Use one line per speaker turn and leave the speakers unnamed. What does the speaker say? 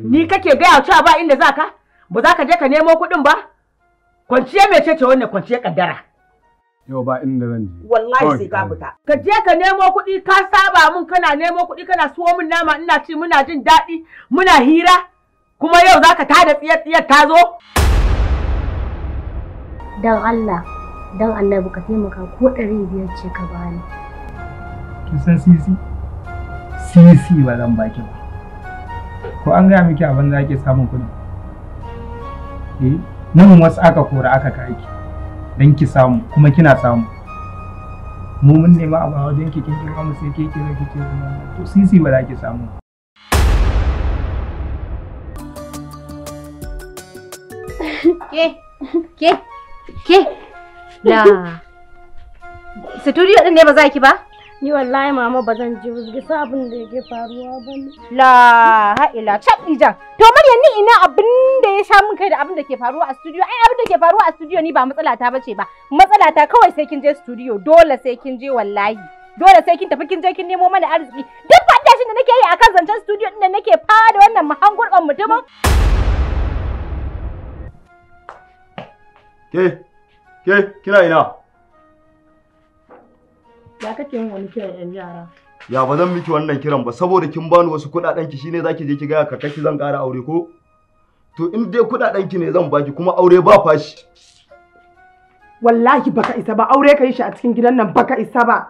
Ni kake gaya cewa ba inda za ka? Ba za ka je ka nemo kuɗin ba? Kwanciya mece ce wannan kwanciyar kaddara?
Yau ba inda zan je.
Wallahi sai ka fita. Ka je ka nemo kuɗi, ka saba mun kana nemo kuɗi, kana suwo min nama ina ci, muna jin daɗi, muna hira. Kuma yau za ka tada tsiyar tsiyar ta zo?
Dan Allah, dan Annabi ka taimaka ko 500 ce ka bani.
Kin san sisi? Sisi ba zan baki ba. Ko an gaya miki abin da ake samun kuɗi? Eh, nan wasu aka kora aka kai ki dan ki samu, kuma kina samu. Mu mun nema abu a wajen ki, kin kira mu sai ke kira ki ce to sisi ba za ki samu.
Ke, ke, ke, la. Studio din ne ba za ki ba?
Ni wallahi mama ba zan ji ba, san abin da yake faruwa ba ne.
La ha'ila cap ijan. To Maryam, ni ina abin da ya sha min kai da abin da ke faruwa a studio. Ai abin da ke faruwa a studio ni ba matsala ta bace ba. Matsala ta kawai sai kin je studio, dole sai kin je wallahi. Dole sai kin tafi kin je kin nemo mana arziki. Duk fadashin da nake yi akan zancen studio din da nake fada wannan mahangurban mutumin.
Ke, ke, kina ina?
Ya kake yin wani kiran 'yan yara?
Ya ba zan miki wannan kiran ba, saboda kin bani wasu kuɗaɗen ki shine zaki je ki ga kakaki zan ƙara aure ko? To in dai kuɗaɗen ki ne zan baki, kuma aure ba fashi.
Wallahi baka isa ba, aure ka yi shi a cikin gidan nan baka isa ba.